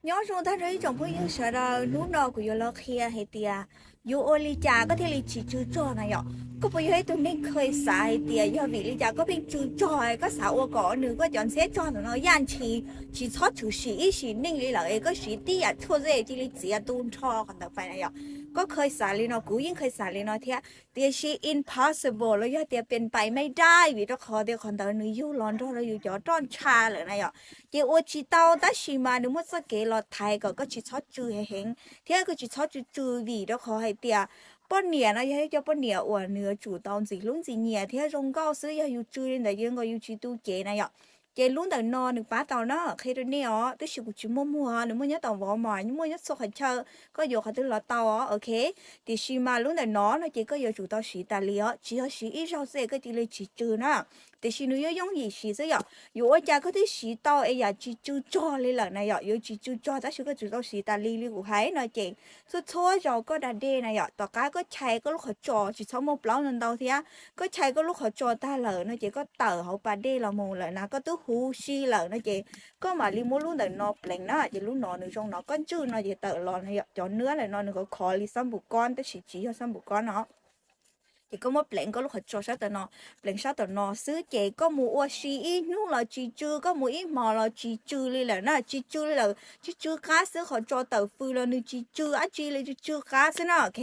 Nyob zoo tag nrho ib tsoom phooj ywg sawv daws, hnub no kuv yuav los qhia hais tias yuav ua li cas koj thiaj li tsis tsw tsog na yom. Koj puas yog ib tug neeg kha xav hais tias yog vim li cas koj pheej tsw tsog, koj xav ua kom nws koj cov ntxhiab tsog ntawm no yaj ntshis, tsis txhob tshwm sim ib sim neej li lawm es koj siv tib yam tshuaj xwb cia li txiav tu nrho qhov ntawd pais na yom. Koj kha xav li no, kuv yeej kha xav li no thiab, tiam sis impossible los yog tias pes pais mej dai vim rau qhov tias qhov ntawd nws yug los nrog rau yus cov roj ntsha lawm na yom. Ces ua tsis tau, tab sis mas nws muaj txoj kev los thaiv kom koj tsis txhob tsw heev heev thiab koj tsis txhob tsw tsw vim rau qhov hais tias poj niam no yog ib co poj niam uas nws yuav tsum tau ntxim hlub ntxim nyiam thiab zoo nkauj xwb. Yog yus tsw li ntawd ces nkaus yus tsis tu cev na yom. Ces lub ntawm no nws pab tau na, qhia rau nej os, tab sis kuv tsis muaj muag, nws muaj nyob tom Walmart, muaj nyob txhua qhov chaw, koj yuav qhov twg los tau os, ok. Tiam sis mas lub ntawm no no ces koj yuav tsum tau siv tas li os, tsis yog siv ib zaug xwb koj cia li tsis tsw na. Tiam sis nws yuav yooj yim siv xwb yom. Yuav ua cas koj thiaj siv tau es yam tsis tsw tsog li lawm na yom? Yuav tsis tsw tsog tab sis koj tsum tau siv tas li li kuv hais no ces txhua txhua zaus koj da dej na yom, tom qab koj chais koj lub qhov tsos, tsis txhob muaj plaub ntau ntau thiab, koj chais koj lub qhov tsos tag lawm no ces koj tawm hauv pas dej los mus lawm na, koj twb huv si lawm no ces koj mam li muab lub ntawm no pleev na. Ces lub no nws zoo no, koj ntswj no ces tawm los na yom. Cov nuab ntawm no nws khov khov li xab npum kob tab sis tsis yog xab npum kob no. Ces koj muab pleev koj lub qhov tsos sab tom no, pleev sab tom no xwb ces koj mus ua si ib hnub los tsis tsw, koj mus ib hmos los tsis tsw li lawm na, tsis tsw li lawm, tsis tsw qab xwb, qhov tsos tawm fws los nws tsis tsw dab tsi li, tsw tsw qab xwb na, ok.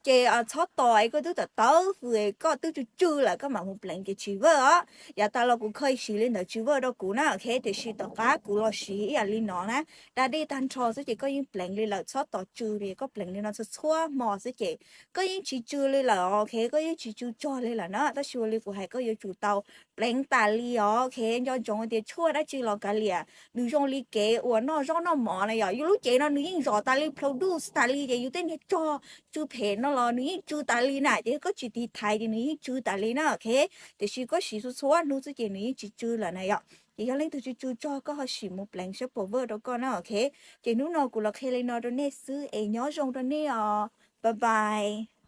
Ces txhob tos es koj twb tawm tawm fws es koj twb tsw tsw lawm koj mam mus pleev ces tsis work os. Yav tas los kuv kha siv li ntawd tsis work rau kuv na, ok. Tiam sis tom qab kuv los siv ib yam li no na, da dej tag nrho xwb ces koj yeej pleev li lawm, txhob tos tsw li, koj pleev li no txhua txhua hmo xwb ces koj yeej tsis tsw li lawm, ok, koj yeej tsis tsw tsog li lawm na. Tab sis ua li kuv hais koj yuav tsum tau pleev tas li os, ok. Nco ntsoov tias tshuaj dab tsi los kav liam, nws zoo li kev uas noj zaub noj mov na yom. Yus lub cev no nws yeej zom tas li, produce tas li ces yus tej niag tsog tsw phem no los nws yeej tsw tas li na. Ces koj tsis tiv thaiv ces nws yeej tsw tas li na, ok. Tiam sis koj siv txhua txhua hnub xwb ces nws yeej tsis tsw lawm na yom. Ces yog leej twg tsw tsw tsog koj ho sim mus pleev saib puas work rau koj na, ok. Ces hnub no kuv los qhia li no rau nej xwb es nyob zoo rau nej os. Bye bye.